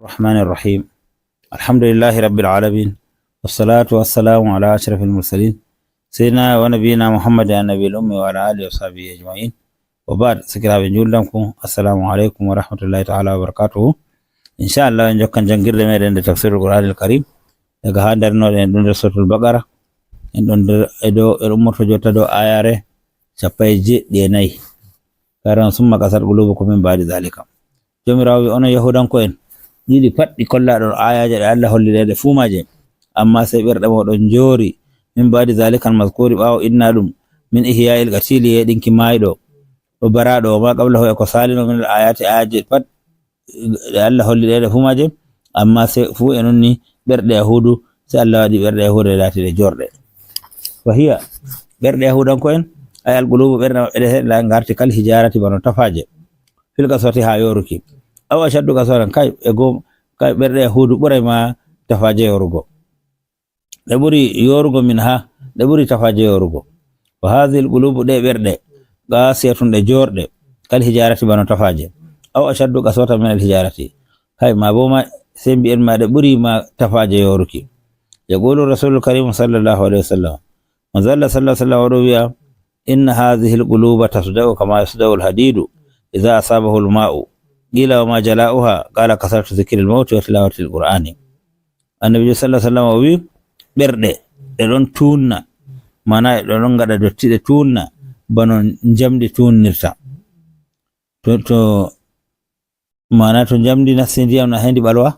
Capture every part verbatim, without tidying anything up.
الرحمن الرحيم. الحمد لله رب العالمين. والصلاة والسلام على أشرف المرسلين. سيدنا ونبينا محمد النبي الأمي وعلى آله وصحبه أجمعين. وبعد، سكرا بنجول دمكم. السلام عليكم ورحمة الله تعالى وبركاته. إن شاء الله، إن جوكان جنجر دمير عند تفسير القرآن الكريم. Daga haa darnoɗen ɗum nder Suratul Baqara, en ɗon nder, e dow, en ummoto jotta dow ayare cappanɗe jeeɗiɗi e nayi. Karan summa qasat qulubukum min ba'di zalika. Joomiraawo wi, onon Yahuudanko'en, ɗiɗi pat ɗi kollaɗon ayaaje ɗe Allah holli ɗe, ɗe fuu maaje. Amma sey ɓerɗe mooɗon njoori, min ba'di zalikal mazkuri, ɓaawo inna ɗum, min ihya'il qatili, yeeɗinki maayɗo, o baraaɗo, o ma qablahu, e ko saalino min al ayati, ayaaje pat ɗe Allah holli ɗe, ɗe fuu maaje. Amma sey fuu e non ni ɓerɗe Yahuudu, sey Allah waɗi ɓerɗe Yahuudu ɗe laati ɗe jorɗe. Wa hiya, ɓerɗe Yahuudanko'en, ay al qulubu, ɓerɗe maɓɓe ɗe, la ngarti kal hijarati, bano tafaaje. Fil qaswati, haa yooruki. Aw ashaddu qaswatan, kay e gom, kay ɓerɗe Yahuudu ɓuray ma tafaaje yoorugo. Ɗe ɓuri yoorugo min ha, ɗe ɓuri tafaaje yoorugo. Wa hadhihi al qulubu, ɗe ɓerɗe, qasiyatun, ɗe jorɗe, kal hijarati, bano tafaaje. Aw ashaddu qaswatan min al hijarati. Kay ma bo ma, sey mbi'en ma ɗe ɓuri ma tafaaje yooruki. Yaqulu Rasulul Karim sallallahu alayhi wa sallam. Manzo Allah sallallahu alayhi wa sallam o ɗo wi'a, inna hadhihi al quluba tasda'u kama yasda'u al hadidu idha asabahu al ma'u. Qila wa ma jala'uha? Qala kasratu dhikri al mawti wa tilawati al qur'ani. Annabiijo sallallahu alayhi wa sallam o wi, ɓerɗe ɗe ɗon tunna, mana ɗe ɗon ngaɗa dotti, ɗe tunna bano njamndi tunnirta. To, to, mana to njamndi nasti ndiyam na hendi ɓalwa,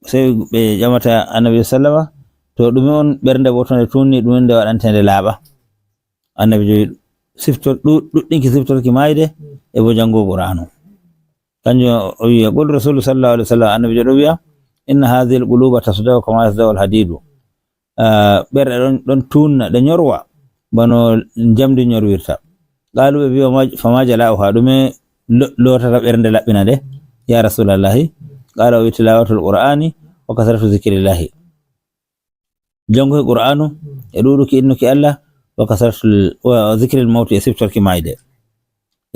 sey ɓe ƴamata Annabi sallama, to ɗume on ɓernde bo to nde tunni, ɗume nde waɗante nde laaɓa? Annabiijo siftor-, ɗu-, ɗuɗɗinki siftorki maayde e bo janngo Qur'aanu. Kanjum o wi'i, qul Rasulu sallallahu alaihi wasallam, Annabiijo ɗo wi'a, inna hadhihi al-quluba tasda'u kama yasda'u al-hadidu. Ah, ɓerɗe ɗon, ɗon tunna, ɗe nyorwa, bano njamndi nyorwirta. Qaalu, ɓe mbi'i, "Fama jala'uha, ɗume lo-, lootata ɓernde laɓɓina nde, ya Rasulallahi?" Qaala, o wi'i, "Tilawatul Qur'ani wa kasratu zikrillahi." Jannguki Qur'aanu, e ɗuuɗuki innuki Allah, wa kasratul, wa zikril mawti, e siftorki maayde.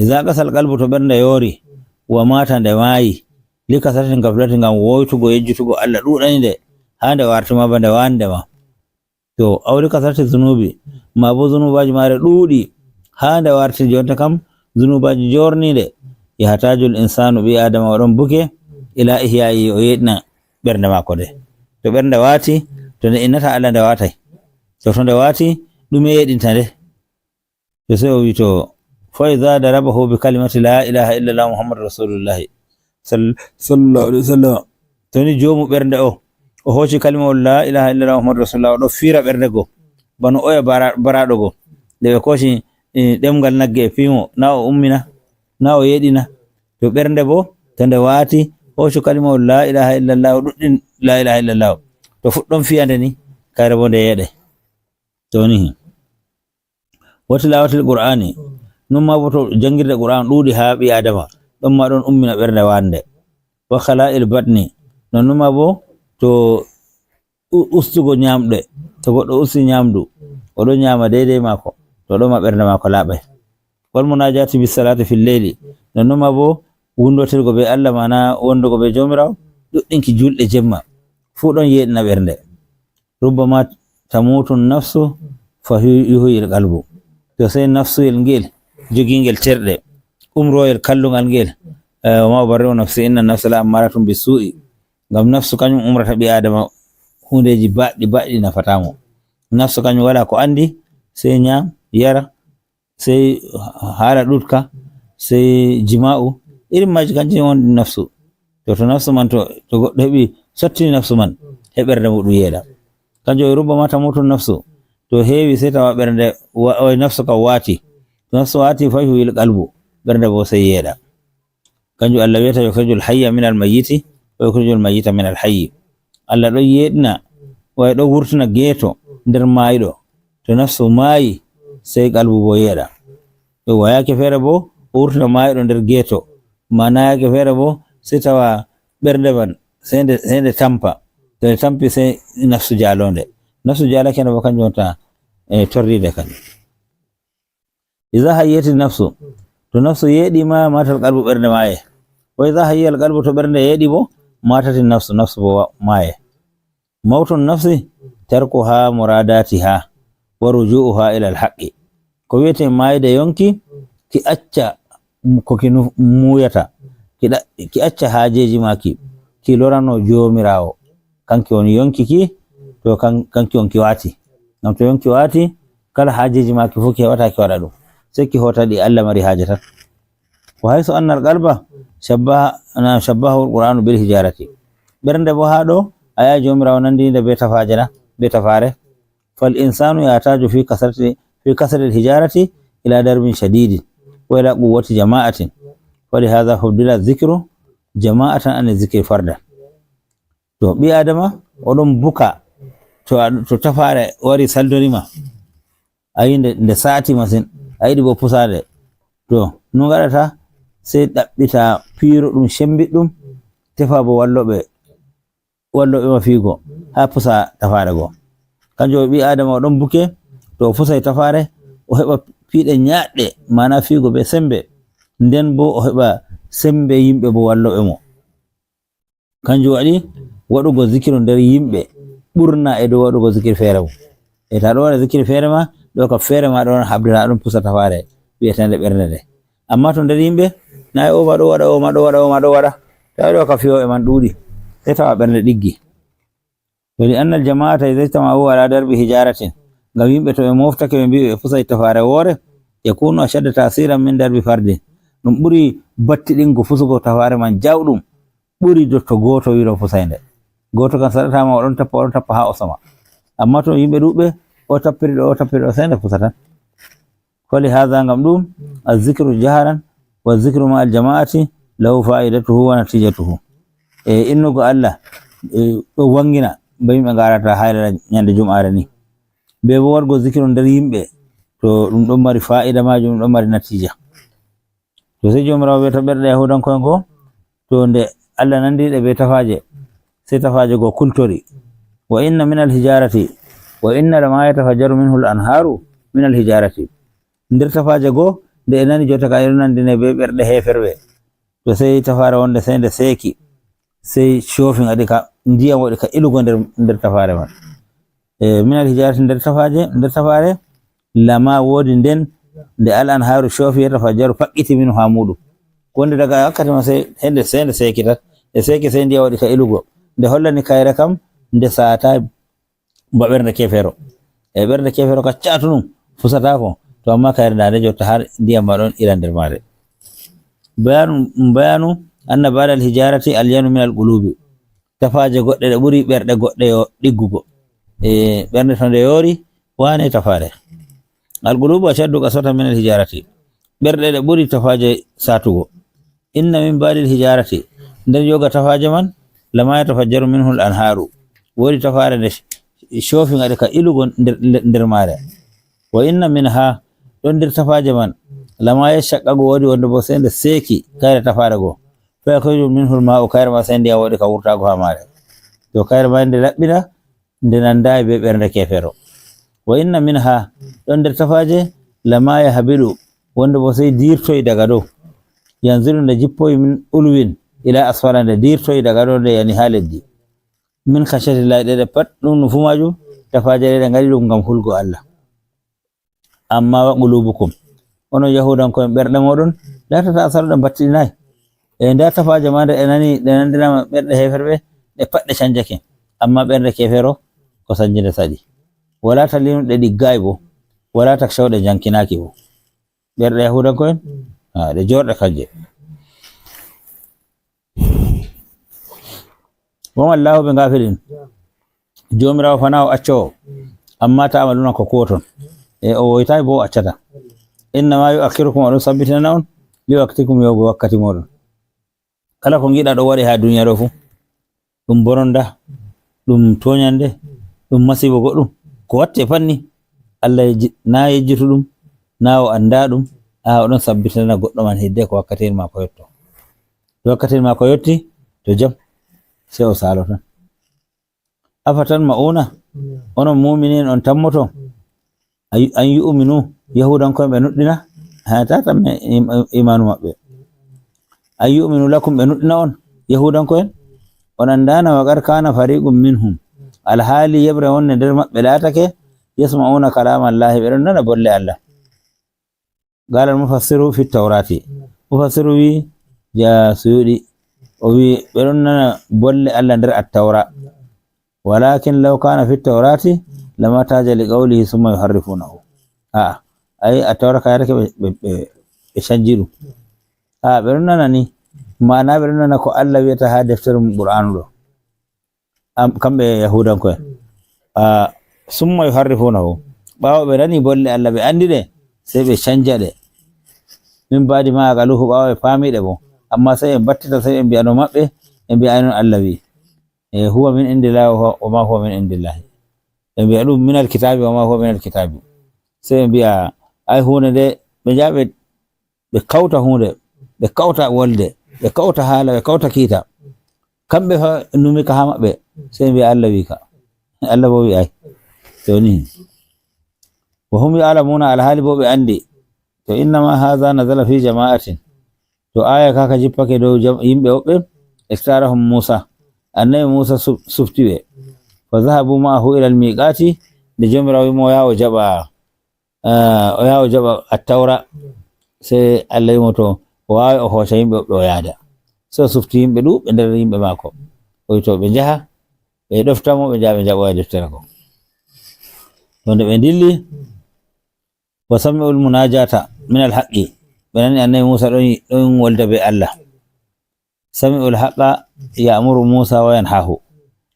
Iza qasal qalbu, to ɓernde yoori, wa maata, nde maayi, li kasratin gaflati, ngam woytugo yejjutugo Allah ɗuuɗani nde, haa nde warti ma ba nde waande ma. To, aw li kasrati zunubi, ma bo zunubaaji maare ɗuuɗi, haa nde warti jonta kam zunubaaji jorniinde, yahtajul insaanu, ɓii Aadama o ɗon buke, ila ihya'i, o yeeɗina ɓernde maako nde. To ɓernde waati, to nde innata Allah nde waatay. To, to nde waati, ɗume yeeɗinta nde? To sey o wi to, fa iza darabahu bi kalimati la ilaha illallah Muhammadu Rasulullahi sal-, sallallahu alaihi wasallam. To ni joomu ɓernde o, o hooci kalima on la ilaha illallah Muhammadu Rasulullah, o ɗo fiira ɓernde go, bano oya bara-, baraaɗo go. Nde ɓe kooci, eh, ɗemngal nagge e piimo, na o ummina, na o yeeɗina. To ɓernde bo, to nde waati, hoocu kalima on la ilaha illallah, ɗuɗɗin la ilaha illallah. To fuɗɗon fiyande ni, kayre bo nde yeeɗe. To ni. Wa tilawatil Qur'ani, non ma bo to janngirde Qur'an ɗuuɗi haa ɓii Aadama, ɗon ma ɗon ummina ɓernde waande. Wa khala'il batni, non, non ma bo to u-, ustugo nyaamɗe, to goɗɗo usti nyaamdu, o ɗon nyaama deydey maako, to ɗon ma ɓernde maako laaɓay. Wal munajati bis salati fil layli, non, non ma bo wundotirgo be Allah, maana wondugo be Joomiraawo, ɗuɗɗinki juulɗe jemma, fuu ɗon yeeɗina ɓernde. Rubbama tamutu nafsu fa hu-, yuhyil qalbu. To sey nafsuyel ngel, jogiingel terɗe, umroyel kallungal ngel, eh, wa ma ubarri'u nafsi, inna nafsa la ammaratun bisu'i. Ngam nafsu kanyum umrata ɓii Aadama huundeeji baɗɗi, baɗɗi nafataa mo. Nafsu kanyum walaa ko anndi, sey nyaam, yara, sey haala ɗuuɗka, sey jima'u, irin maaji kanji woni nafsu. To, to nafsu man, to, to goɗɗo heɓi sottini nafsu man, he ɓernde muɗum yeeɗa. Kanjum o rubbama tamutu nafsu, to heewi sey tawa ɓernde wa-, oy nafsu kam waati. To nafsu waati fa yuhyil qalbu, ɓernde bo sey yeeɗa. Kanjum Allah wi'ata, "Yukhrijul hayya minal mayyiti, wa yukhrijul mayyita minal hayyi." Allah ɗon yeeɗina, way ɗon wurtina geeto nder maayɗo. To nafsu maayi, sey qalbu bo yeeɗa. Yowwa, yaake feere bo, o wurtina maayɗo nder geeto. Maana yaake feere bo, sey tawa ɓernde man, sey nde, sey nde tampa. To nde tampi, sey nafsu jaalonde. Nafsu jaalake nde bo, kanjum wonta, e, torriinde kan. Iza hayyati nafsu, to nafsu yeeɗi ma, matal qalbu, ɓernde maaye. Wa iza hayyal qalbu, to ɓernde yeeɗi bo, maatati nafsu, nafsu bo wa-, maaye. Mawtun nafsi tarkuha muradatiha wa ruju'uha ila alhaqqi. Ko wiyetee maayde yonki, ki acca ko ki nu-, muuyata, ki ɗa-, ki acca haajeeji maaki, ki lorano Joomiraawo. Kanki woni yonki ki, to kan-, kanki on ki waati. Ngam to yonki waati, kala haajeeji maaki fof ki heɓata ki waɗa ɗum. Sey ki hoota ɗi Allah mari haaje tan. Wa haysu anna al-qalba shabbaha, na shabbahahu al-Qur'anu bil hijarati. Ɓernde bo haa ɗo, a yi'a Joomiraawo nandini nde be tafaaje na, be tafaare. Fal insanu yahtaju fi kasrati, fi kasri al-hijarati ila darbin shadidin. Wa ila quwwati jama'atin. Wa li hadha fuddila dhikru jama'atan an dhikri fardan. To ɓii Aadama, o ɗon buka, to a, to tafaare wari saldori ma, a yi'i nde, nde saati masin, a yiɗi bo pusaade. To, no ngaɗata? Sey ɗaɓɓita piiro ɗum, cemmbiɗ ɗum, tefa bo wallooɓe, wallooɓe ma fiigo, haa pusa tafaare go. Kanjum o ɓii Aadama o ɗon buke, to o fusay tafaare, o heɓa piiɗe nyaaɗɗe, maana fiigo be semmbe, nden bo o heɓa semmbe yimɓe bo wallooɓe mo. Kanjum waɗi waɗugo zikiru nder yimɓe ɓurna e dow waɗugo zikir feere mum. E ta ɗo waɗa zikir feere ma, ɗo ka feere ma ɗon habdana ɗum pusa tafaare wi'eteende ɓernde nde. Amma to nder yimɓe, na o ma ɗo waɗa, o ma ɗo waɗa, o ma ɗo waɗa. Ta ɗo ka fiyooɓe man ɗuuɗi. Sey tawa ɓernde ɗiggi. Wa li anna al-jama'ata idha ijtama'u ala darbi hijaratin. Ngam yimɓe to ɓe moftake ɓe mbi'i ɓe pusay tafaare woore, yakunu ashadda ta'siran min darbi fardin. Ɗum ɓuri battiɗingo fusugo tafaare man jawɗum. Ɓuri do to gooto wiro fusay nde. Gooto kan saɗata ma, o ɗon tappa, o ɗon tappa haa o soma. Amma to yimɓe ɗuuɓɓe, o tappiri ɗo, o tappiri ɗo, sey nde fusa tan. Fali hadha, ngam ɗum, az-zikru jaharan wa zikru ma al-jama'ati lahu fa'idatuhu wa natijatuhu. E innugo Allah, e ɗo wangina ba yimɓe ngarata haylana nyande jum'are ni. Be bo waɗgo zikru nder yimɓe, to ɗum ɗon mari fa'ida majum, ɗum ɗon mari natija. To sey Joomiraawo wi'ata ɓerɗe Yahuudanko'en go, to nde Allah nandi ɗe be tafaaje, sey tafaaje go kultori. Wa inna min al-hijarati, wa inna lama yatafajjaru minhu al-anharu min al-hijarati. Nder tafaaje go, nde e nani jotta ka e ɗon nandine be ɓerɗe heeferɓe. To sey tafaare wonde sey nde seeki, sey coofi ngaɗi ka, ndiyam waɗi ka ilugo nder, nder tafaare man. E, min al-hijarati, nder tafaaje, nder tafaare, lama woodi nden, nde al-anharu coofi yatafajjaru paqqiti minhu haa muuɗum. Ko wonde daga wakkati man sey hende, sey nde seeki tan. Nde seeki sey ndiyam waɗi ka ilugo. Nde hollani kayre kam, nde saataay ba ɓernde keefeero. E ɓernde keefeero ka caatu ɗum, fusataako. To amma kayre nda nde jotta har ndiyam ma ɗon ila nder maare. Bayanu, bayanu anna ba'da al-hijarati alyanu min al-qulubi. Tafaaje goɗɗe ɗe ɓuri ɓerɗe goɗɗe yo ɗiggugo. E ɓernde to nde yoori, waane tafaare. Al-qulubu ashaddu qaswatan min al-hijarati. Ɓerɗe ɗe ɓuri tafaaje saatugo. Inna min ba'di al-hijarati. Nder yoga tafaaje man, lama yatafajjaru minhu al-anharu. Woodi tafaare nde coofi ngaɗi ka ilugo nder, nder, nder maare. Wa inna minha, ɗon nder tafaaje man, lama yashaqqaqu, woodi wonde bo sey nde seeki kayre tafaare go. Fa yakhriju minhu al-ma'u, kayre ma sey ndiyam waɗi ka wurtaago haa maare. To kayre ma nde laɓɓina, nde nandaay be ɓernde keefeero. Wa inna minha, ɗon nder tafaaje, lama yahbidu, wonde bo sey diirtoy daga dow. Yanzilu, nde jippoy min ulwin ila asfala, nde diirtoy daga dow nde yani haa leddi. Min khashyatillahi, ɗe ɗe pat ɗum no fuu maajum, tafaaje ɗe ɗe ngaɗi ɗum ngam hulgo Allah. Amma wa qulubukum, onon Yahuudanko'en, ɓerɗe mooɗon laatata asaru, ɗe mbattiɗinaay. E nda tafaaje ma nde e nani, ɗe nandinama ɓerɗe heeferɓe, ɗe pat ɗe canjake. Amma ɓernde keefeero ko sanjinde saɗi. Wala talinu, ɗe ɗiggaay bo. Wala takshaw, ɗe jankinaaki bo. Ɓerɗe Yahuudanko'en, ah, ɗe joorɗe kanje. Wa ma Allahu bi ghafilin. Joomiraawo fanaa o accoowo, amma ta'maluna, ko kuwoton. E o woytaay bo o accataa. Innama yu'akhirukum, o ɗon sabbitinana on, li waqtikum, yahugo wakkati mooɗon. Kala ko ngiɗɗa ɗo waɗe haa duniya ɗo fuu, ɗum bononda, ɗum tooɲande, ɗum masiibo goɗɗum, ko watte fanni, Allah yejji-, na yejjitu ɗum, na o annda ɗum, a o ɗon sabbitinana goɗɗo man hidde ko wakkati maako yotto. To wakkati maako yotti, to jam, sey o saalo tan. Afatan ma'una, onon mu'miniin on tammoto, ay-, an yu'minu, Yahuudanko'en ɓe nuɗɗina, haa tatan me im-, im-, imaanu maɓɓe. An yu'minu lakum, ɓe nuɗɗina on, Yahuudanko'en? On anndaana, wa qad kaana fariqun minhum, alhaali yeɓre wonde nder maɓɓe laatake, yasma'una kalama Allahi, ɓe ɗon nana bolle Allah. Qala al-mufassiru fi tawrati. Mufassiru wi, ja Suyuɗi, o wi, ɓe ɗon nana bolle Allah nder Attawra. Walakin law kana fi tawrati lama taja li qawlihi summa yuharrifunahu. A'a, ay Attawra ka yarake ɓe, ɓe, ɓe, ɓe canji ɗum. A'a, ɓe ɗon nana ni, maana ɓe ɗon nana ko Allah wiyata ha deftere mum Qur'anu ɗo. Am, kamɓe Yahudanko'en. A, summa yuharrifunahu. Ɓaawo ɓe nani bolle Allah, ɓe andi ɗe, sey ɓe canja ɗe. Min ba'di ma aqaluhu, ɓaawo ɓe paami ɗe bo. Amma sey ɓe battita, sey ɓe mbi'a no maɓɓe, ɓe mbi'a ay non Allah wi. E, huwa min indillahi wa huwa, wa ma huwa min indillahi. Ɓe mbi'a ɗum minal kitabi wa ma huwa minal kitabi. Sey ɓe mbi'a ay huunde nde, ɓe njaha ɓe, ɓe kawta huunde, ɓe kawta wolde, ɓe kawta haala, ɓe kawta kiita. Kamɓe fa numi ka ha maɓɓe, sey ɓe mbi'a Allah wi ka. Allah bo wi'ay. To ni. Wa hum ya'lamuna, alhaali bo ɓe andi. To innama hadha nazala fi jama'atin. To aya ka ka jippake dow jam-, yimɓe woɓɓe, ikhtarahum Musa. Annabi Musa su-, sufti ɓe. Fa dhahabu ma'ahu ila al-miqati, nde Joomiraawo wi mo, "Yaa o jaɓa, ah, o yaa o jaɓa Attawra." Sey Allah wi mo to o waawi o hooca yimɓe woɓɓe o yaada. Sey o sufti yimɓe ɗuuɗɓe nder yimɓe maako. O wi to ɓe njaha, ɓe ɗofta mo, ɓe njaha ɓe jaɓoya deftere ko. To nde ɓe dilli, wa sami'ul munajata min al haqqi. Ɓe nani annabi Musa ɗon, ɗon wolda be Allah. Sami'ul haqqa ya'muru Musa wa yanhahu.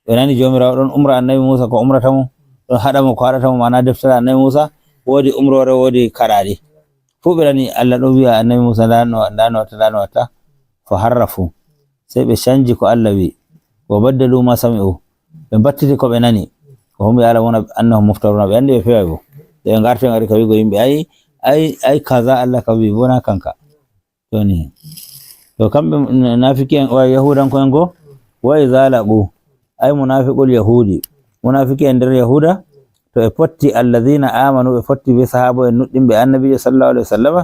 Ɓe nani Joomiraawo ɗon umra annabi Musa ko umrata mo, ɗon haɗa mo ko haɗata mo, maana deftere annabi Musa, woodi umroore, woodi kaɗaaɗi. Fuu ɓe nani Allah ɗon wi'a annabi Musa, "Ndaa no, ndaa no watta, ndaa no watta." Fa harrafu. Sey ɓe canji ko Allah wi. Wa baddalu ma sami'u. Ɓe battiti ko ɓe nani. Wa hum ya'lamuna annahum muftaruna. Ɓe andi ɓe feway bo. Nde ɓe ngarti ngari ka wi'ugo yimɓe, "Ay, ay, ay, kaza Allah ka wi, bo na kanka." To ni. To kamɓe na-, naafiki'en, wa Yahuudanko'en go, wa iza laqu, ay munafiqul Yahudi, munafiki'en nder Yahuuda, to ɓe potti alladhina amanu, ɓe potti be sahaabo'en nuɗɗinɓe Annabiijo sallallahu alaihi wasallama,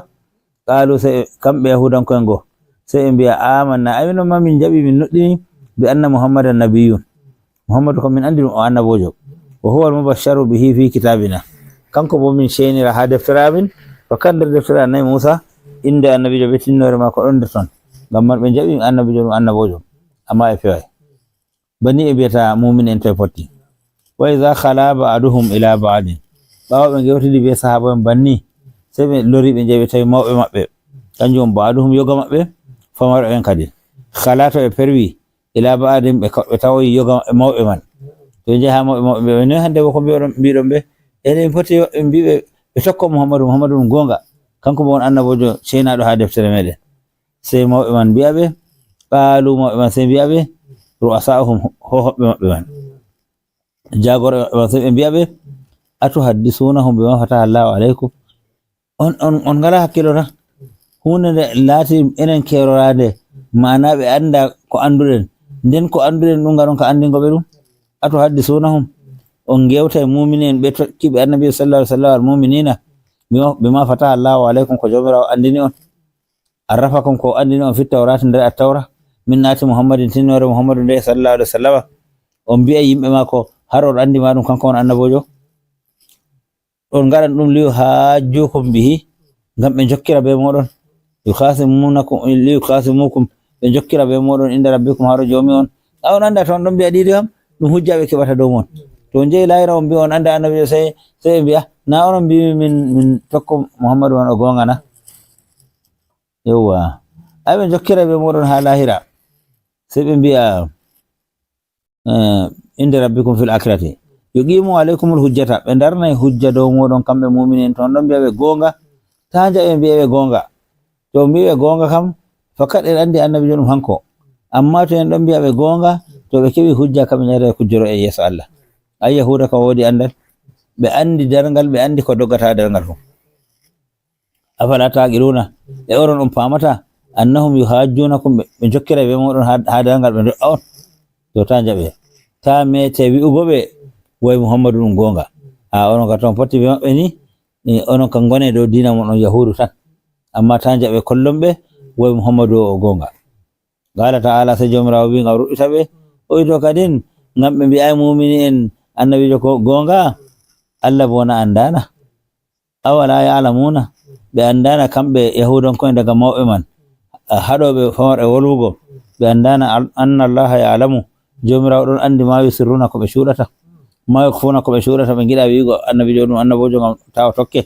qalu, sey kamɓe Yahuudanko'en go, sey ɓe mbi'a, "Amanna, ay minon ma min jaɓi, min nuɗɗini, bi anna Muhammadan nabiyyun." Muhammadu kam min andi ɗum o annaboojo. Wa huwa al-mubashsharu bihi fi kitabina. Kanko bo min ceynira ha deftere amin. Fa kan nder deftere annabi Musa, inde annabiijo be tinnoore maako ɗon nder ton. Ngam man ɓe jaɓi annabiijo ɗum annaboojo. Amma ɓe feway. Banni ɓe mbiyata mu'min'en to ɓe potti. Wa idha khala ba'duhum ila ba'din. Ɓaawo ɓe ngewtidi be sahaaba'en banni, sey ɓe lori ɓe njahi ɓe tawi mawɓe maɓɓe. Kanjum on ba'duhum yoga maɓɓe, famarɓe ɓen kadi. Khala to ɓe perwi, ila ba'din, ɓe ka-, ɓe tawoyi yoga maɓɓe mawɓe man. To ɓe njahi ha mawɓe maɓɓe, ɓe, "Noy hande bo ko mbi'oɗon, mbi'ɗon ɓe?" Enen fotti ɓe mbi'ɓe, ɓe tokko Muhammadu, Muhammadu ɗum goonga. Kanko bo on annaboojo ceynaaɗo ha deftere meɗen. Sey mawɓe man mbi'a ɓe, qalu, mawɓe man sey mbi'a ɓe, ru'asa'uhum, ho-, hoɓɓe maɓɓe man. Jaagorɓe maɓɓe man sey ɓe mbi'a ɓe, "Atuhaddisunahum bima fataha Allahu alaykum." On, on, on ngalaa hakkilo tan? Huunde nde laati enen keeroraade, maanaa ɓe annda ko annduɗen. Nden ko annduɗen ɗum, ngaɗon ka anndingo ɓe ɗum? "Atuhaddisunahum." On ngewtay muumini en ɓe tokkiiɓe Annabi sallallahu alaihi wasallam, al mu'minina, bima, bima fataha Allahu alaikum, ko Joomiraawo anndini on. "Arrafakum," ko anndini on, "fit tawrati," nder Attawra, "min na'ti Muhammadin," tinnoore Muhammadu nde sallallahu alaihi wasallam. On mbi'a yimɓe maako, har on anndi ma ɗum kanko on annaboojo? On ngaɗan ɗum, "liyuhajjukum bihi," ngam ɓe njokkira be mooɗon. "Yukhasimunakum, liyukhasimukum," ɓe njokkira be mooɗon, "inda rabbikum," haa ɗo Joomi on. A on annda to on ɗon mbi'a ɗiɗi kam, ɗum hujja ɓe keɓata dow mon. To on njehi laahira on mbi'a on annda annabiijo, sey, sey ɓe mbi'a, "Na onon mbi'mi min, min tokko Muhammadu on o goonga na?" Yowwa. Ay ɓe njokkira be mooɗon haa laahira. Sey ɓe mbi'a, eh, "inda rabbikum fil akhirati. Yuqimu alaykumul hujjata." Ɓe ndarnay hujja dow mooɗon kamɓe mu'mini en. To on ɗon mbi'a ɓe goonga, taa njaɓe mbi'a ɓe goonga. To on mbi'i ɓe goonga kam, fakat en anndi annabiijo ɗum hanko. Amma to en ɗon mbi'a ɓe goonga, to ɓe keɓi hujja kam, ɓe njaha ɓe kujjoro e yeeso Allah. Ay Yahuuda kam woodi anndal. Ɓe anndi darngal, ɓe anndi ko doggata darngal fuu. "Afala taqiluna?" E onon on paamata? "Annahum yuhajjunakum," ɓe, ɓe njokkira be mooɗon haa, haa darngal ɓe ndo'a on. To taa njaɓe. Taa meete wi'ugo ɓe, "Way Muhammadu ɗum goonga." A onon ka ton potti be maɓɓe ni, e onon ka ngone dow diina mon on Yahuudu tan. Amma taa njaɓe kollon ɓe, "Way Muhammadu o, o goonga." Qala ta'ala, sey Joomiraawo wi'i ngam ruɗɗita ɓe, O wi to kadin, ngam ɓe mbi'aay muumini en annabiijo ko goonga, Allah boo na anndaana. Awala ya'lamuuna, ɓe anndaana kamɓe Yahuudanko'en daga mawɓe man, haɗooɓe famarɓe wolwugo, ɓe anndaana al-, anna Allaha ya'lamu, Joomiraawo ɗon anndi ma yusirruuna ko ɓe cuuɗata, ma yukhfuuna ko ɓe cuuɗata, ɓe ngiɗa wi'ugo annabiijo ɗum annaboojo ngam taa o tokke.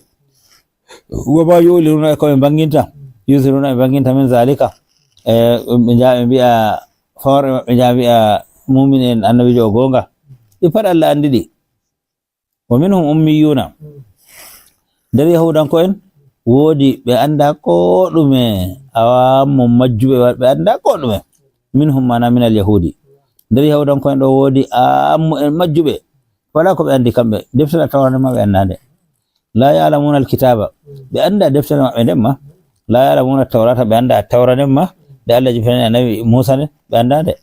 Wa ma yu'linuuna e ko ɓe mbaŋginta, yusirruuna ɓe mbaŋginta min zaalika. E, ɓe njaha ɓe mbi'a famarɓe maɓɓe, njaha mbi'a muumini en annabiijo o goonga. Ɗi pat Allah anndi ɗi. Wa minhum ummiyuuna. Nder Yahuudanko'en woodi ɓe annda koo ɗume, awammu majjuɓe, ɓe annda koo ɗume. Minhum maana minal Yahuudi. Nder Yahuudanko'en ɗo woodi ammu en majjuɓe. Walaa ko ɓe anndi kamɓe. Deftere Tawra nden ma ɓe annda nde. Laa ya'lamuuna al-kitaaba. Ɓe annda deftere maɓɓe nden ma. Laa ya'lamuuna at-tawraata, ɓe annda Tawra nden ma. Nde Allah jippini annabi Muusa nden, ɓe annda nde.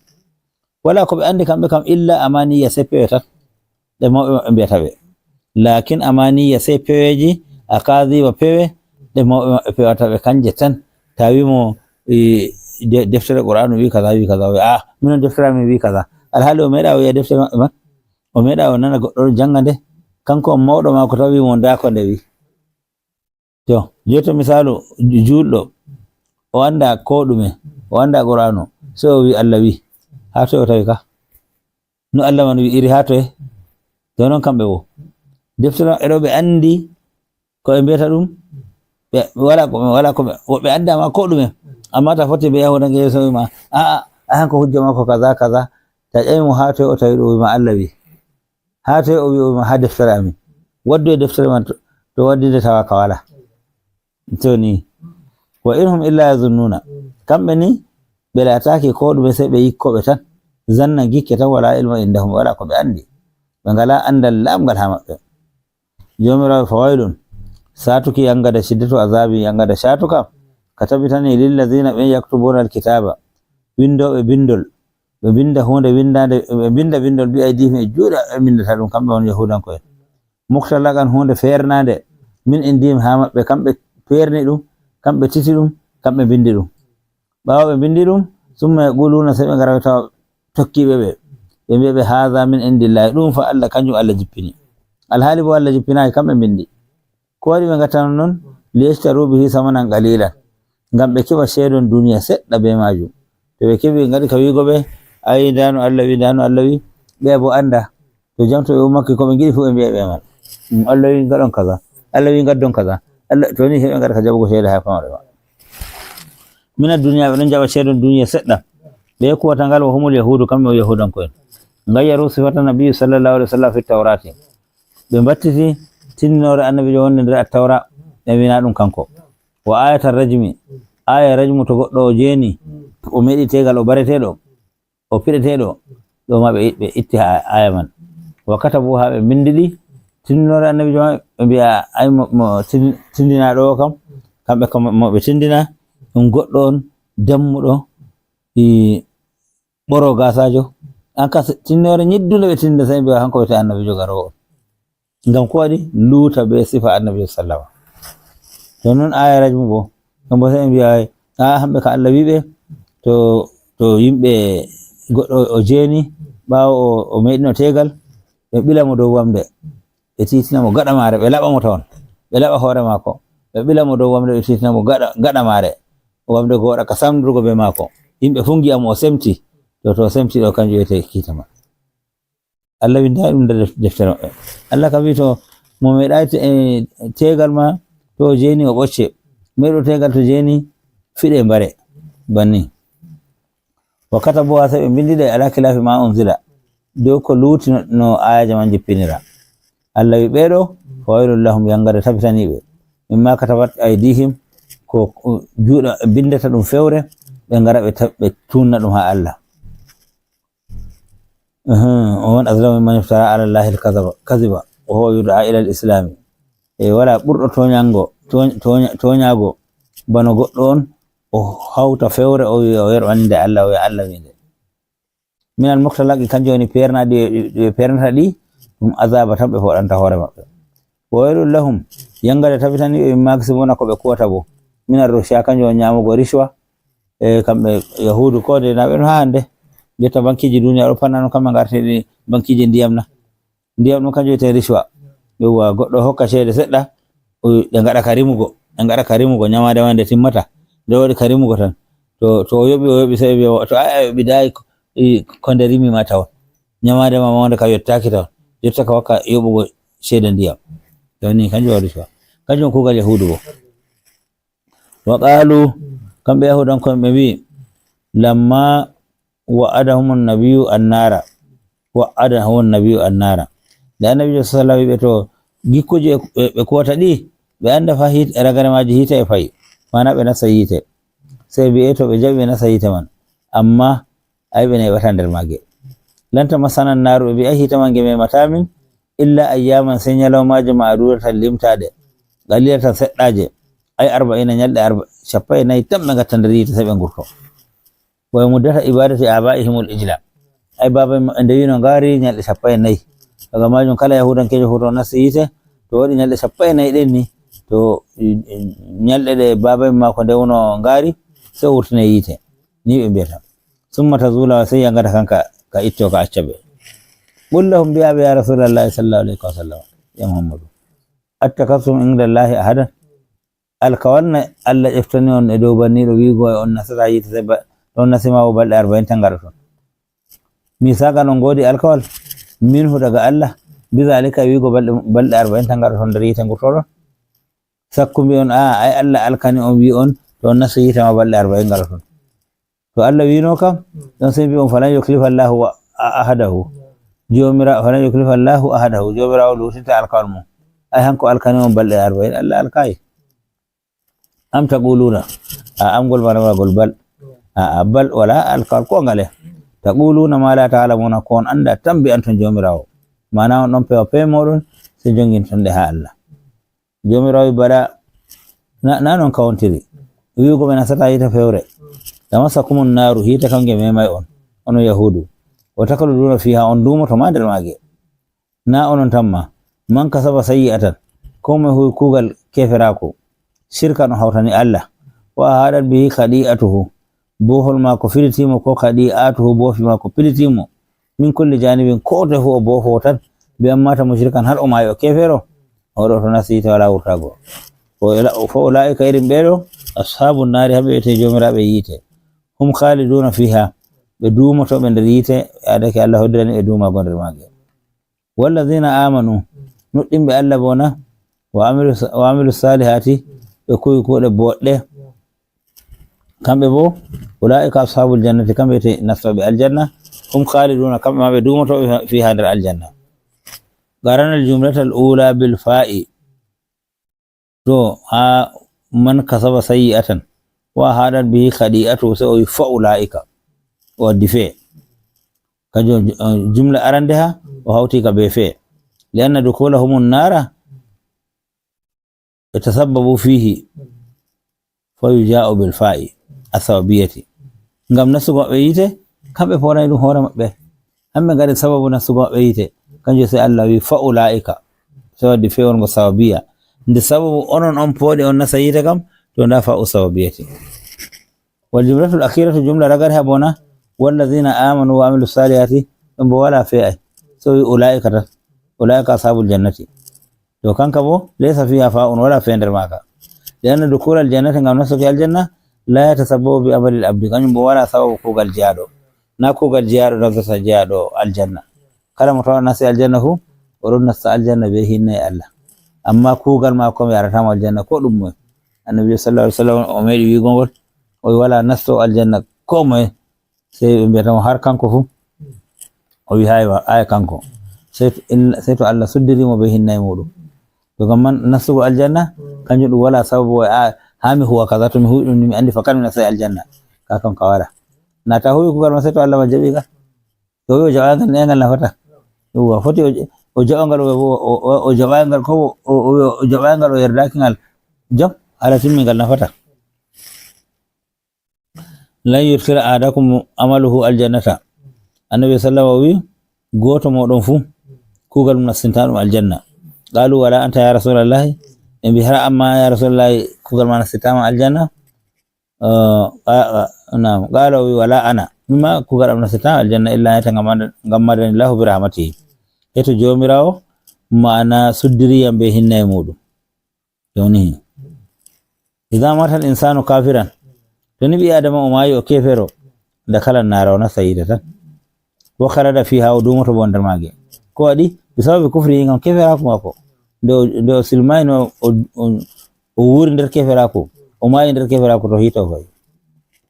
Walaa ko ɓe anndi kamɓe kam illa amaaniya, sey pewe tan. Ɗe mawɓe maɓɓe mbiyata ɓe. Laakin amaaniya, sey peweeji, akaaziba, pewe, ɗe mawɓe maɓɓe pewata ɓe kanje tan. Ta wi mo, e, de-, deftere Qur'aanu wi kaza, wi kaza, wi, "Ah, minon deftere amin wi kaza." Alhaali o meeɗa o wi'a deftere maɓɓe man. O meeɗa o nana goɗɗo ɗon jannga nde. Kanko on mawɗo maako tan wi mo ndaa ko nde wi. To, jooto misaalu ju-, juulɗo, o annda koo ɗume, o annda Qur'aanu, sey o wi Allah wi. Haa toy o tawi ka? No Allah man wi'iri haa toye? To non kamɓe wo. Deftere maɓɓe ɗo ɓe anndi ko ɓe mbiyata ɗum, ɓe, ɓe walaa ko, walaa ko ɓe, woɓɓe annda ma koo ɗume. Amma ta fotti be Yahuudanke yeeso wi ma, "A'a, a hanko hujja maako kaza, kaza." Ta ƴami mo haa toye o tawi ɗo wi ma Allah wi. Haa toye o wi, o wi ma haa deftere amin. Waddu e deftere man to, to waddi nde tawa ka walaa. To ni, wa in hum illa yazunnuuna. Kamɓe ni, ɓe laataaki koo ɗume sey ɓe yikkooɓe tan. Zanna gikke tan, walaa ilma indahum, walaa ko ɓe anndi. Ɓe ngalaa anndal laaɓngal haa maɓɓe. Joomiraawo, fawaylun, saatuki yangada, shiddatu azaabi, yangada caatuka, ka tabitani lillazina ɓen yaktubuuna alkitaaba, winndooɓe binndol, ɓe mbinnda huunde winndaande, ɓe mbinnda binndol bi aydihim e juuɗe maɓɓe, ɓe mbinndata ɗum, kamɓe won Yahuudanko'en. Mukhtalaqan, huunde feernaande, min indihim, haa maɓɓe, kamɓe peerni ɗum, kamɓe titi ɗum, kamɓe mbinndi ɗum. Ɓaawo ɓe mbinndi ɗum, summa yaquluuna, sey ɓe ngara ɓe tawa tokkiiɓe ɓe, ɓe mbi'a ɓe, "Haadha min indillaahi," ɗum fa Allah, kanjum Allah jippini. Alhaali bo Allah jippinaaki, kamɓe mbinndi. Ko waɗi ɓe ngattano non? "Liyashtaru bihi samanan qalilan," ngam ɓe keɓa ceedon duniya seɗɗa be maajum. To ɓe keɓi, ɓe ngaɗi ka wi'ugo ɓe, "Ayi, ndaa no Allah wi, ndaa no Allah wi," ɓe bo annda. To jam to ɓe ummake, ko ɓe ngiɗi fuu ɓe mbi'a ɓe man. Mm, Allah wi ngaɗon kaza. Allah wi ngaddon kaza. Allah, to ni heɓe ngaɗa ka jaɓugo ceede haa famare ma. Mina duniya, ɓe ɗon jaɓa ceedon duniya seɗɗa. Ɓe kuwata ngal, wa humul yahuudu, kamɓe o Yahuudanko'en. Ngayyaru sifata Nabi sallallahu alaihi wasallam fi tawrati. Ɓe mbattiti tindinoore annabiijo wonde nder Attawra, ɓe mbina ɗum kanko. Wa ayata rajmi, aya rajmu, to goɗɗo o jeeni, o meeɗi teegal, o bareteeɗo, o piɗeteeɗo, ɗo ma ɓe, ɓe itti ha-, aya man. Wa katabu, ha ɓe mbindi ɗi, tindinoore annabiijo ma, ɓe mbi'a, "Ay, mo, mo tin-, tindinaaɗo o kam, kamɓe kam mo ɓe tindina, ɗum goɗɗo on dammuɗo, i ɓoro gaasaajo." An ka se-, tindinoore nyiddunde ɓe tindinta, ɓe mbi'a, "Kanko wiyete annabiijo garoowo on." Ngam ko waɗi? Luuta be sifa annabi sallama. To non aya rajmu bo, ɗum bo sai ɓe mbi'a, "A, hamɓe ka Allah wi'ɓe, to, to yimɓe goɗɗo o jeeni, ɓaawo o, o meɗino tegal, ɓe ɓila mo dow wamnde, ɓe titina mo gaɗa maare, ɓe laɓa mo tawon, ɓe laɓa hoore maako, ɓe ɓila mo dow wamnde, ɓe titina mo gaɗa, gaɗa maare, wamnde go waɗa ka samdugo be maako. Yimɓe fu ngi'a mo o semti, to, to o semti ɗo, kanjum wiyete kiita man." Allah windaay ɗum nder def-, deftere maɓɓe. Allah kam wi, to mo meeɗaay te-, e, teegal ma, to o jeeni o ɓocce. Meeɗo teegal to jeeni, fiɗe mbare. Banni. Wa katabuha, sey ɓe mbindi ɗe, ala kilaafi ma unzila. Dow ko luuti no, no aayaja man jippinira. Allah wi, ɓeeɗo, fa waylun lahum, yangare tabitani ɓe. Mimma katabat aydihim, ko, ko juuɗe bindata ɗum fewre, ɓe ngara ɓe ta-, ɓe tunna ɗum ha Allah. Ahan, wa man azlamu mimman iftara ala Allahi al-kadhaba, kadhiba, wa huwa yud'a ila al-islami. E, wala ɓurɗo toñango, toñ-, toña-, toñaago bano goɗɗo on, o hawta fewre, o wi'a o yerɓani nde Allah, o wi'a Allah wi nde. Min al-mukhtalaqi, kanjum woni peernaɗi, ɗi ɓe peernata ɗi, ɗum azaba tan ɓe foɗanta hoore maɓɓe. Wa waylun lahum, yangare tabitani ɓe, mimma yaksibuna, ko ɓe kuwata bo. Min ar-rishwa, kanjum woni ñaamugo rishwa, e, kamɓe Yahuudu ko nde na ɓe ɗon haa hannde. Jotta bankiiji duniya ɗo pat na non kamɓe ngartiri bankiiji ndiyam na. Ndiyam ɗum kanjum wiyetee riswa. Yowwa, goɗɗo hokka ceede seɗɗa, o, ɗe ngaɗa ka rimugo, ɗe ngaɗa ka rimugo, nyamaande ma nde timmata, nde waɗi ka rimugo tan. To, to o yoɓi, o yoɓi, sey ɓe wi'a, to ay, a yoɓidaay ko, i, ko nde rimi ma tawon. Nyamaande ma mawnde ka yottaaki tawon. Jotta ka hokka yoɓugo ceede ndiyam. To ni kanjum waɗi riswa. Kanjum kuugal Yahuudu bo. Wa qaalu, kamɓe Yahuudanko'en ɓe mbi'i, lamma wa'adahumun nabiyyu annaara, wa'adahumun nabiyyu annaara. Nde Annabiijo sallallahu alaihi wasallam wi'i ɓe to gikkuuji ɓe, ɓe, ɓe kuwata ɗi, ɓe annda fa hiit-, ragare maaji hiite e fa'i, maana ɓe nasta yiite. Sey ɓe mbi'e to ɓe jaɓi ɓe nasta yiite man. Amma ay ɓe neeɓataa nder maage. Lan tamassana annaaru, ɓe mbi'ay hiite man nge meemataa min, illa ayyaman, sey nyalawmaaje ma'adudatan limtaaɗe, qalilatan seɗɗaaje, ay arba'ina, nyalɗe arba-, cappanɗe nayi tan ɓe ngatta nder yiite sey ɓe ngurto. Wa muddata ibadati abaihimul ijla. Ay baaba en maɓɓe nde wi'no ngaari nyalɗe cappanɗe nayi. Daga maajum kala Yahuudankeejo fu to nasti yiite, to waɗi nyalɗe cappanɗe nayi ɗen ni, to, i, i, nyalɗe ɗe baaba en maako ndewno ngaari, sey o wurtine yiite. Ni ɓe mbi'ata. Summa tazula, sey yangata kan ka, ka itto ka acca ɓe. Qul lahum, mbi'aɓe ya Rasulallahi sallallahu alaihi wasallam, ya Muhammadu. Attakastum indallahi ahadan. Alkawal na Allah ƴeftani on e dow banniiɗo wi'ugo e on nastataa yiite sey ba-, ɗon nasti ma o balɗe arba'in tan ngaɗoton. Misaakan on ngoodi alkawal, minhu daga Allah, bizalika e wi'ugo balɗe, balɗe arba'in tan ngaɗoton nder yiite ngurtoɗon. Sakko mbi'on, a, ay Allah alkani on wi'i on, to on nasti yiite ma balɗe arba'in ngaɗoton. To Allah wi'no kam, ɗon sey mbi'on falan yuklifa Allahu wa-, a-, ahadahu. Joomira-, falan yuklifa Allahu ahadahu. Joomirawo lutinta alkawal mum. Ay hanko alkani on balɗe arba'in, Allah alkayi. Am taquluna. A, am ngol mana gol bal. A, a, bal wala alkawal ko ngale. Taquluna ma la ta'lamuna, ko on annda tan mbi'anton Joomirawo. Maana on ɗon pewa pewe moɗon, sey jonginton ɗe ha Allah. Joomirawo wi bala, na, na non ka wontiri. Wi'ugo ɓe nastataa yiite fewre. Tamassakumun naaru, hiite kan nge memay on, onon Yahuudu. Wa takhluduna fiha, on duumoto ma nder maage. Na onon tan ma. Man kasaba sayyi'atan, ko moye huwi kuugal keeferaaku, shirkan o hawtani Allah, wa ahaɗat bihi khadi'atuhu, boohol maako filitiimo, ko khadi'atuhu, boofi maako filitiimo, min kulli janibin, ko to fu o boofo tan, bi an mata mushrikan, har o maayi o keefeero, o ɗo to nasti yiite wala wurtaago. Fa ula-, fa ula'ika, irin ɓee ɗo, ashaabun naari, hamɓe wiyetee joomiraaɓe yiite. Hum khaliduna fiha, ɓe duumotooɓe nder yiite, yaadake Allah hoddirani ɓe duumaago nder maage. Wallazina amanu, nuɗɗinɓe Allah bo na, wa amilu, wa amilu salihati, ɓe kuwi kuuɗe boɗɗe. Kamɓe bo, ula'ika ashabul jannati, kamɓe wiyetee nastooɓe aljanna, hum khaliduna, kamɓe ma ɓe duumotooɓe fiha nder aljanna. Qarana al jumlata al ula bil fa'i. To, ha man kasaba sayyi'atan, wa ahaɗat bihi khadi'atuhu, sey o wi fa ula'ika. O waddi fee. Kanjum, eh, jumla arande ha, o hawti ka be fee. Li anna dukhulahum an-nara, yatasabbabu fihi, fa yuja'u bil fa'i as-sababiyati. Ngam nastugo maɓɓe yiite, kamɓe poonay ɗum hoore maɓɓe. Hamɓe ngaɗi sababu nastugo maɓɓe yiite. Kanjum sey Allah wi fa ula'ika. Sey waddi fewolngo sababiya. Nde sababu onon on pooɗi on nasta yiite kam, to nda fa'u sababiyati. Wal jumlatul akhiratu, jumla ragare ha bo na, wallazina amanu wa amilu salihati, ɗum bo wala fe'ay. So wi ula'ika tan. Ula'ika ashabul jannati. To kanka bo, laysa fiha fa'un, wala fee nder maaka. Li anna dukhulal jannati, ngam nastuki aljanna, la yatasabbabu bi amalil abdi, kanjum bo wala sababu kuugal jeyaaɗo. Na kuugal jeyaaɗo nastata jeyaaɗo aljanna. Kala mo tawa nasti aljanna fu, o ɗon nasta aljanna be hinne e Allah. Amma kuugal maako mi yarata mo aljanna ko ɗum moye. Annabi sallallahu alaihi wasallam o meeɗi wi'ugo ngol, o wi wala nasto aljanna ko moye. Sey ɓe mbiyata mo har kanko fu. O wi haywa, ay kanko. Sey to, sey to Allah suddiri mo be hinne e muɗum. To ngam man nastugo aljanna, kanjum ɗum wala sababu o, a, ha mi huwa kaza, to mi huwi ɗum ni mi andi fakat mi nastai aljanna. Ka kan ka wala. Na ta huwi kuugal ma sey to Allah ma jaɓi ngal. To o wi o jaɓaay ngal, ne ngal nafata. Yawwa, foti o, o jaɓa ngal, o, o, o, o jaɓaay ngal, ko o, o, o jaɓaay ngal, o yerdaaki ngal. Jam, hala timmi ngal nafata. Lan yudkhila ahadakum amaluhu aljannata. Annabi sallallahu alaihi wasallam wi, gooto mooɗon fu, kuugal mum nastinta ɗum aljanna. Qalu, wala anta ya Rasulallahi? Ɓe mbi, hara amma ya Rasulallahi, kuugal ma nastitama aljanna? Eh, qa-, qa-, naam. Qala, o wi, wala ana. Mimma kugal am nastata aljanna illa an yata ngammadanillahu bi rahmatihi. Heto Joomiraawo maana suddiriyam be hinnaye muuɗum. Joni, iza mata al insanu kafiran, to ni ɓi Adama o maayi o kefero, dakhala nara, o nasta yiite tan. Wa khalada fiha, o duumoto bo nder maage. Ko waɗi? Bi sababi kufri, ngam keferaaku maako. Nde o, nde o silmayno, o, o, o wuuri nder keferaaku, o maayi nder keferaaku, to hiite o fayi.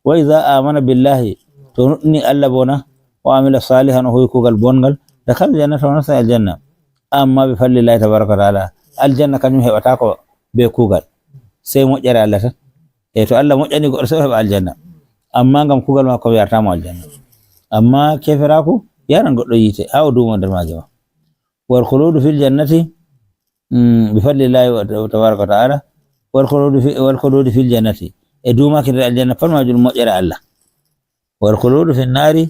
Wa iza amana billahi, to o nuɗɗini Allah bo na, wa amila salihan, o huwi kuugal bongal, dakhala aljannata, o nasta aljanna. Amma bi fadlillahi tabaraka wa ta'ala, aljanna kanjum heɓataako be kuugal, sey moƴƴere Allah tan. E to Allah moƴƴani goɗɗo, sey o heɓa aljanna. Amma ngam kuugal maako, yarata mo aljanna. Amma keferaaku yaran goɗɗo yiite, haa o duumo nder maaje ma. Wal khuludu fil jannati, mm, bi fadlillahi wa, tabaraka wa ta'ala, wal khuludu fi, wal khuludu fil jannati. E duumaaki nder aljanna, pat majum moƴƴere Allah. Wal khuludu fin nari,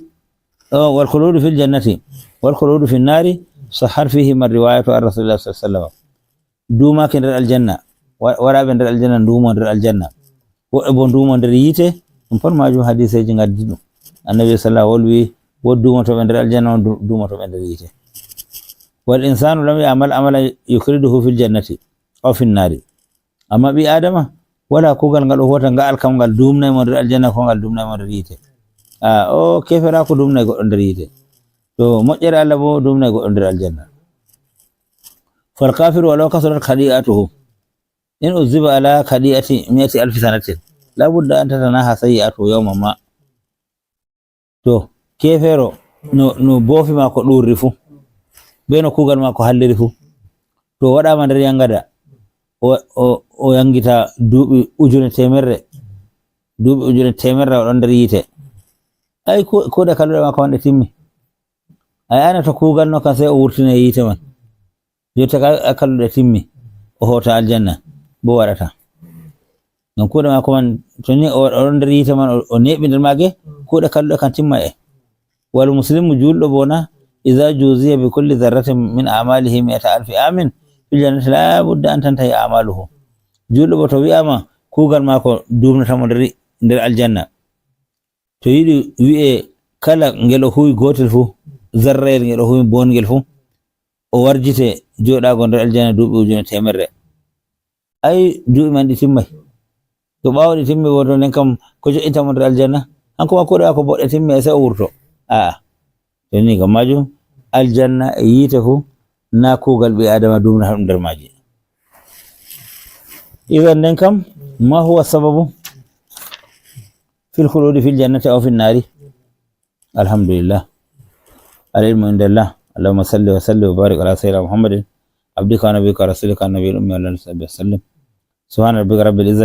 o, wal khuludu fil jannati, wal khuludu fin nari, sahhat fihi ma riwayatu an Rasulillah sallallahu alaihi wasallam. Duumaaki nder aljanna, wa, waraaɓe nder aljanna nduumo nder aljanna. Woɓɓe bo nduumo nder yiite, ɗum pat majum hadiseeji ngaddi ɗum. Annabi sallallahu alaihi wasallam wolwi, woodi duumotooɓe nder aljanna, woodi du-, duumotooɓe nder yiite. Wal insanu lam ya'mal amalan yukhriduhu fil jannati aw fin nari. Amma ɓi Adama, wala kuugal ngal o huwata nga'al kam ngal duumnay mo nder aljanna, ko ngal duumnay mo nder yiite. A, o keferaaku duumnay goɗɗo nder yiite. To moƴƴere Allah bo duumnay goɗɗo nder aljanna. Fal kafiru walaw kasurat khadi'atuhu, in uzziba ala khadi'ati mi'ati alfi sanatin, la budda an tatanaha sayyi'atuhu yawman ma. To, keefeero no, no boofi maako ɗuurri fu, be no kuugal maako halliri fu, to o waɗaama nder yangada, o, o, o yangita duuɓi ujune teemerre, duuɓi ujune teemerre o ɗon nder yiite. Ay, ku-, kuuɗe kalluɗe maako man ɗe timmi. Ay, ana to kuugal no kan, sey o wurtina yiite man. Jotta ka a kalluɗe timmi, o hoota aljanna, bo waɗata. Ngam kuuɗe maako man, to ni o, o ɗon nder yiite man, o, o neeɓi nder maage, kuuɗe kalluɗe kan timma e. Wal muslimu, juulɗo bo na, iza juziya bi kulli zarratin min amalihi mi'ata alfi amin, fil jannati la budda an tantahi amaluhu. Juulɗo bo to wi'ama kuugal maako duumnata mo nder, nder aljanna. To yiɗi wi'e kala ngel o huwi gootel fu, zarrayel ngel o huwi bongel fu, o warjite jooɗaago nder aljanna duuɓi ujune teemerre. Ay, duuɓi man ɗi timmay. To ɓaawo ɗi timmi bo, to nden kam ko jo'inta mo nder aljanna? Hanko ma kuuɗe maako boɗɗe timmi, ay sey o wurto. A'a. To ni ngam majum, aljanna e yiite fu, na kuugal ɓi Adama duumnata ɗum nder maaji. Idan nden kam, ma huwa sababu fil khuludi fil jannati aw fin nari? Alhamdulillah. Al ilmu indallah. Allahumma salli wa sallim wa barik ala sayyidina Muhammadin, abdika wa nabiyyika wa rasulika an-nabiyil ummi wa ala alihi wa sahbihi wa sallim. Subhana rabbika rabbil izzati